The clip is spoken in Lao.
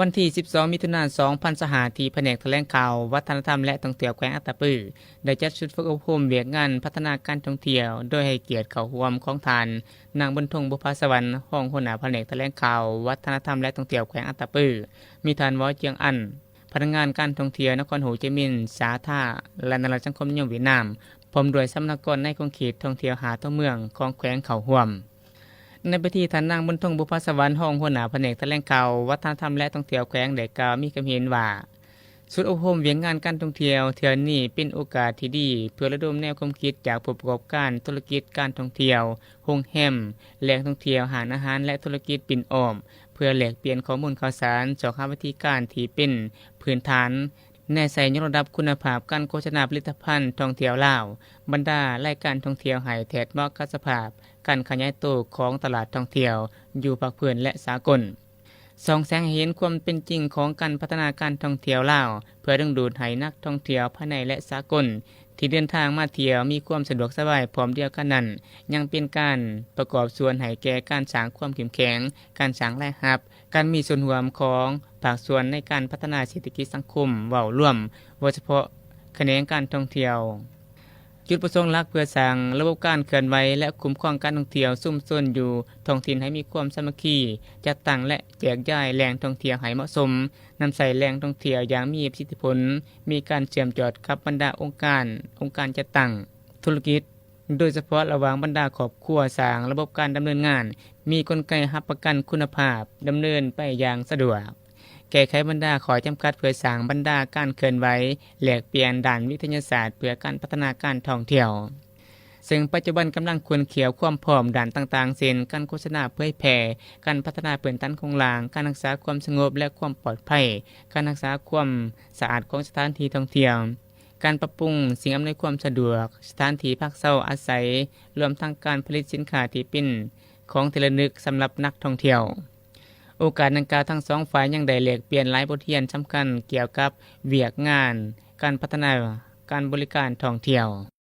ວັນທີສິບສອງ ມິຖຸນາ ສອງພັນຊາວຫ້າ ທີ່ພະແນກຖະແຫຼງຂ່າວ ວັດທະນະທຳ ແລະ ທ່ອງທ່ຽວແຂວງອັດຕະປື ໄດ້ຈັດຊຸດຝຶກອົບຮົມວຽກງານພັດທະນາການທ່ອງທ່ຽວ ໂດຍໃຫ້ກຽດເຂົ້າຮ່ວມຂອງທ່ານ ນາງ ບຸນທົງ ບຸບພາສະຫວັນ ຮອງຫົວໜ້າພະແນກຖະແຫຼງຂ່າວ ວັດທະນະທຳ ແລະ ທ່ອງທ່ຽວແຂວງອັດຕະປື, ມີທ່ານ ວໍ ຈຽງອັນ ພະນັກງານການທ່ອງທ່ຽວນະຄອນໂຫຈິມິນ, ສາທາ ແລະ ນາລັດສັງຄົມນິຍົມຫວຽດນາມ, ພ້ອມດ້ວຍສຳມະນາກອນໃນຂົງເຂດທ່ອງທ່ຽວຫ້າຕົວເມືອງຂອງແຂວງເຂົ້າຮ່ວມ. ໃນພິທີ, ທ່ານນາງ ບຸນທົງ ບຸບພາສະຫວັນ ຮອງຫົວໜ້າພະແນກຖະແຫຼງຂ່າວ ວັດທະນະທຳ ແລະ ທ່ອງທ່ຽວແຂວງ ໄດ້ກ່າວມີຄຳເຫັນວ່າ, ຊຸດອົບຮົມວຽກງານການທ່ອງທ່ຽວເທື່ອນີ້ເປັນໂອກາດທີ່ດີ ເພື່ອລະດົມແນວຄວາມຄິດຈາກຜູ້ປະກອບການທຸລະກິດການທ່ອງທ່ຽວ, ໂຮງແຮມ, ແຫຼ່ງທ່ອງທ່ຽວ, ຮ້ານອາຫານ ແລະ ທຸລະກິດປິ່ນອ້ອມ ເພື່ອແລກປ່ຽນຂໍ້ມູນຂ່າວສານ, ຊອກຫາວິທີການທີ່ເປັນພື້ນຖານ ແນໃສ່ຍົກລະດັບຄຸນນະພາບການໂຄສະນາຜະລິດຕະພັນທ່ອງທ່ຽວລາວ, ບັນດາລາຍການທ່ອງທ່ຽວໃຫ້ແທດເໝາະກັບສະພາບການຂະຫຍາຍໂຕຂອງຕະຫຼາດທ່ອງທ່ຽວຢູ່ພາກພື້ນ ແລະ ສາກົນ. ສ່ອງແສງໃຫ້ເຫັນຄວາມເປັນຈິງຂອງການພັດທະນາການທ່ອງທ່ຽວລາວ ເພື່ອດຶງດູດໃຫ້ນັກທ່ອງທ່ຽວພາຍໃນ ແລະ ສາກົນ ທີ່ເດີນທາງມາທ່ຽວມີຄວາມສະດວກສະບາຍ. ພ້ອມດຽວກັນນັ້ນ, ຍັງເປັນການປະກອບສ່ວນໃຫ້ແກ່ການສ້າງຄວາມເຂັ້ມແຂງ, ການສ້າງລາຍຮັບ, ການມີສ່ວນຮ່ວມຂອງພາກສ່ວນໃນການພັດທະນາເສດຖະກິດສັງຄົມເວົ້າລວມ, ໂດຍສະເພາະຂະແໜງການທ່ອງທ່ຽວ. ຈຸດປະສົງຫຼັກເພື່ອສ້າງລະບົບການເຄື່ອນໄຫວ ແລະ ຄຸ້ມຄອງການທ່ອງທ່ຽວຊຸມຊົນຢູ່ທ້ອງຖິ່ນໃຫ້ມີຄວາມສາມັກຄີ, ຈັດຕັ້ງ ແລະ ແຈກຢາຍແຫຼ່ງທ່ອງທ່ຽວໃຫ້ເໝາະສົມ, ນຳໃຊ້ແຫຼ່ງທ່ອງທ່ຽວຢ່າງມີປະສິດທິຜົນ, ມີການເຊື່ອມຈອດກັບບັນດາອົງການ, ອົງການຈັດຕັ້ງ, ທຸລະກິດ, ໂດຍສະເພາະລະຫວ່າງບັນດາຄອບຄົວ, ສ້າງລະບົບການດຳເນີນງານ, ມີກົນໄກຮັບປະກັນຄຸນນະພາບ, ດຳເນີນໄປຢ່າງສະດວກ, ແກ້ໄຂບັນດາຂໍ້ຈຳກັດເພື່ອສ້າງບັນດາການເຄື່ອນໄຫວແລກປ່ຽນດ້ານວິທະຍາສາດເພື່ອການພັດທະນາການທ່ອງທ່ຽວ, ເຊິ່ງປັດຈຸບັນກຳລັງຂົນຂຽວຄວາມພ້ອມດ້ານຕ່າງໆ ເຊັ່ນ ການໂຄສະນາເຜີຍແຜ່, ການພັດທະນາພື້ນຖານໂຄງລ່າງ, ການຮັກສາຄວາມສະຫງົບ ແລະ ຄວາມປອດໄພ, ການຮັກສາຄວາມສະອາດຂອງສະຖານທີ່ທ່ອງທ່ຽວ, ການປັບປຸງສິ່ງອຳນວຍຄວາມສະດວກ, ສະຖານທີ່ພັກເຊົາອາໄສ, ລວມທັງການຜະລິດສິນຄ້າທີ່ເປັນຂອງທີ່ລະນຶກສຳລັບນັກທ່ອງທ່ຽວ. ໂອກາດດັ່ງກ່າວ, ທັງສອງຝ່າຍຍັງໄດ້ແລກປ່ຽນຫຼາຍບົດຮຽນສຳຄັນກ່ຽວກັບວຽກງານການພັດທະນາການບໍລິການທ່ອງທ່ຽວ.